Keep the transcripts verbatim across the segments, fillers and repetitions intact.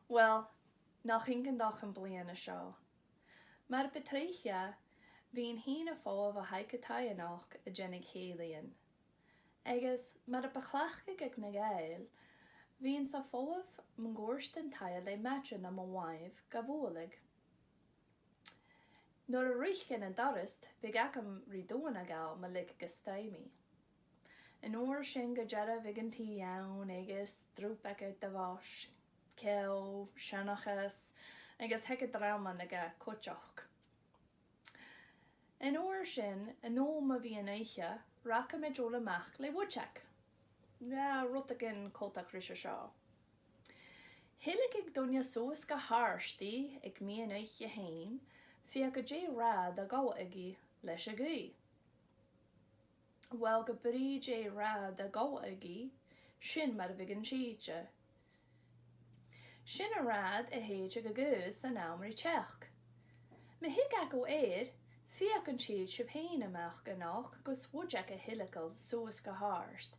Well, nach iongantach am bliadhna seo. Mar bu trice, bhithinn fhìn a' falbh a thaigh-taigh a-nochd a' dèanamh chèilidhean. Agus mar a bu chleachdadh aig na Gàidheil, bhithinn-sa a' falbh mun cuairt an taighe le maide nam làimh ga bhualadh. Nuair a ruigeadh an doras, bhiodh agam ri duan a ghabhail mu leigeil gu staigh mi. An uair sin gu dearbh bhiodh an tì ann agus drùb aca de bhàs, ceòl, seanchas, agus theagamh drama no dhà cuideachd. An uair sin, an uair a bhiodh an oidhche, rachamaid a-mach le Woodchuck. No rudeigin coltach ris a seo. Thilgeadh duine suas gu h-àrd i aig meadhan-oidhche fhèin, feuch dè rathad a ghabhadh i leis a' ghaoith. Well, ge brith dè rathad a ghabhadh i, sin mar a bhiodh an t-sìde. Sin an rathad a shèideadh a' ghaoth san àm ri teachd. Ma thig agaibh air, feuch an tèid sibh fhèin a-mach a-nochd gus Woodchuck a thilgeil suas gu h-àrd,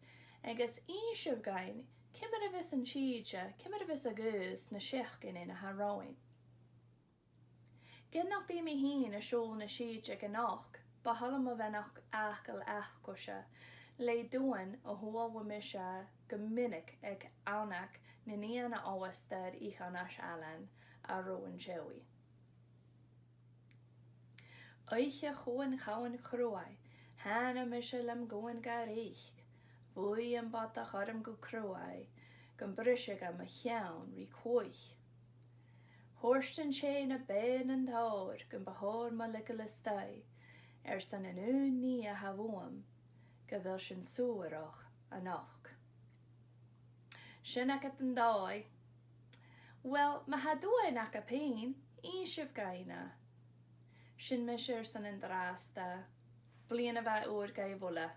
agus innsibh dhuinn ciamar a bhios an t-sìde, ciamar a bhios a' ghaoth sna seachdainean a tha romhainn. Ged nach bi mi fhìn a' seòladh na sìde a-nochd, bu thoil leam a bhith a' faighinn fhacal aicese le duan a chuala mise gu minic aig Anna, na nighinn a b' fheàrr air Uibhist a Ailein a' ruith an t-seòladh. Oidhche Chuan Chabhain Chruaidh, thàinig mise lem ghuth ga reic. Bhuail am bodach orm gu cruaidh, gum briseadh mo cheann ri cuaich. Thuirt an tè na b' fheàrr nan tòir gum bu chòir mo leigeil a-staigh, airson an aon nì a tha bhuam, gu bheil sinn suarach a-nochd. Sin agad an dòigh. Well, ma tha duan agaibh fhèin, innsibh dhuinn e. Sin mise airson an-dràsta. Bliadhna mhath ùr dhuibh uile.